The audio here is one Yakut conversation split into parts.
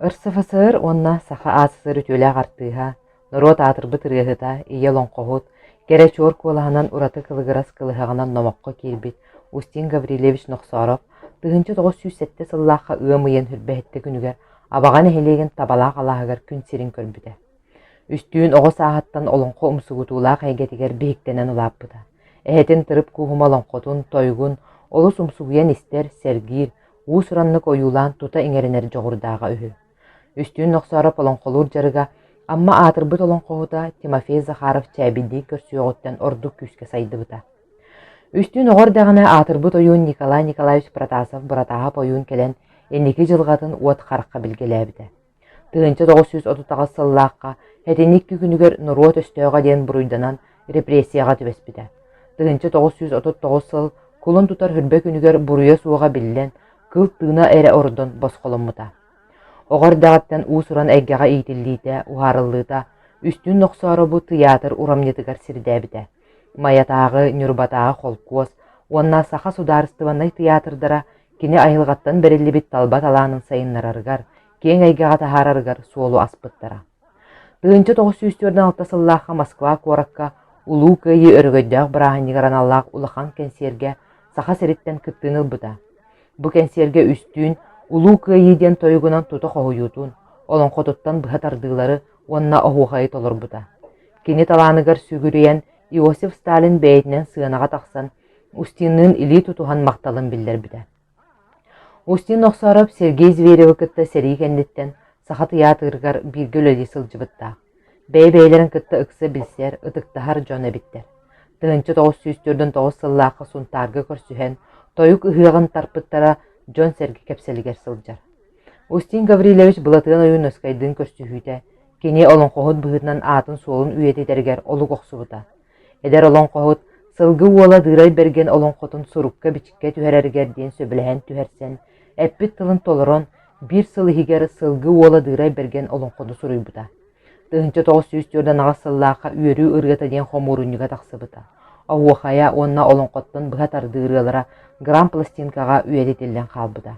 РСФСР уонна Саха АССР үтүөлээх артыыһа, норуот аатырбыт ырыаһыта, ийэ олоҥхоһут, кэрэ чуор куолаһынан ураты кылыгырас кылыһаҕынан номоххо киирбит Устин Гаврильевич Нохсооров 1907 сыллаахха ыам ыйын Хүрбэһиттэ күнүгэр Абаҕа нэһилиэгин Табалаах алааһыгар күн сирин көрбүтэ. Үстүүн оҕо сааһыттан олоҥхо умсугутуулаах эйгэтигэр биһиктэнэн улааппыта. Эһэтин Тырып Кууһума олоҥхотун, тойугун олус умсугуйан истэр, сэргиир, уус-ураннык ойуулаан тута иҥэринэр дьоҕурдааҕа үһү. Үстүүн Нохсоороп олоҥхолуур дьарыга Амма аатырбыт олоҥхоһута Тимофей Захаров Чээбийдиин көрсүөҕүттэн ордук күүскэ сайдыбыта. Үстүүн оҕо эрдэҕинэ аатырбыт ойуун Николай Николаевич Протасов-Быратааһап ойуун кэлэн инники дьылҕатын уот харахха билгэлээбитэ. 1938 сыллаахха итинник күнүгэр норуот өстөөҕө диэн буруйданан репрессияҕа түбэспитэ. 1939 сыл кулун тутар хүрбэ күнүгэр буруйа суоҕа биллэн, кыл тыына эрэ ордон босхоломмута. Оҕо эрдэҕиттэн уус-уран эйгэҕэ иитиллиитэ, уһаарыллыыта Үстүүн Нохсооробу тыйаатыр урамньытыгар сирдээбитэ. Майатааҕы, Ньурбатааҕы холкуос уонна Саха судаарыстыбаннай тыйаатырдара кини айылҕаттан бэриллибит талба талаанын сайыннарарыгар, киэҥ эйгэҕэ таһаарарыгар суолу аспыттара. 1946 сыллаахха Москва куоракка Улуу Кыайыы өрөгөйдөөх бырааһынньыгар аналлаах улахан кэнсиэргэ Саха сириттэн кыттыыны ылбыта. Бу кэнсиэргэ Үстүүн Улуу Кыайыы диэн тойугунан тута хоһуйуутун, олоҥхотуттан быһа тардыылары уонна оһуохайы толорбута. Кини талааныгар сүгүрүйэн Иосиф Сталин бэйэтинэн сыанаҕа тахсан Устинныын илии тутуһан махталын биллэрбитэ. Устин Охсоороп Сергей Зверевы кытта сэрии кэнниттэн Саха тыйаатырыгар бииргэ үлэлии сылдьыбыттаах. Бэйэ-бэйэлэрин кытта ыкса билсэр, ытыктаһар дьон эбиттэр. 1949 сыллаахха Сунтаарга көрсүһэн, тойук ыһыаҕын тарпыттара дьон-сэргэ кэпсэлигэр сылдьар. Устин Гаврильевич Былатыан Ойуунускайдыын көрсүһүүтэ кини олоҥхоһут быһыытынан аатын-суолун үйэтитэригэр олук охсубута. Эдэр олоҥхоһут Сылгы уола Дыырай Бэргэн олоҥхотун сурукка-бичиккэ түһэрэригэр диэн сөбүлэһэн түһэрсэн, эппит тылын толорон, биир сыл иһигэр Сылгы уола Дыырай Бэргэн олоҥхону суруйбута. 1948 сыллаахха Үөрүү ырыата диэн хомуурунньуга тахсыбыта. Оһуохайа уонна олоҥхоттон быһа тардыы ырыалара грамм-пластинкаҕа үйэтитиллэн хаалбыта.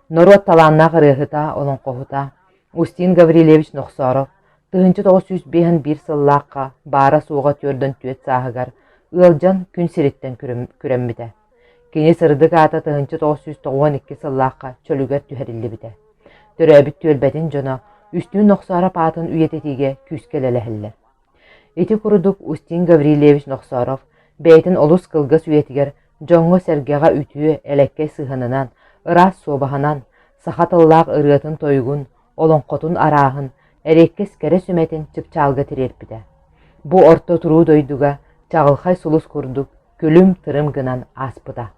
Норуот талааннаах ырыаһыта, олоҥхоһута Устин Гаврильевич Нохсооров 1951 сыллаахха баара-суоҕа 44 сааһыгар ыалдьан күн сириттэн күрэммитэ. Кини сырдык аата 1992 сыллаахха чөлүгэр түһэриллибитэ. Төрөөбүт түөлбэтин дьоно Үстүүн Нохсоороп аатын үйэтитиигэ күүскэ үлэлэһэллэр. Ити курдук Устин Гаврильевич Нохсооров бэйэтин олус кылгас үйэтигэр дьоҥҥо-сэргэҕэ үтүө, элэккэй сыһыанынан, ыраас суобаһынан, саха тыллаах ырыатын-тойугун, олоҥхотун арааһын, эриэккэс кэрэ сүмэтин чыпчаалга тириэрпитэ. Бу орто туруу дойдуга чаҕылхай сулус курдук күлүм-тырым гынан ааспыта.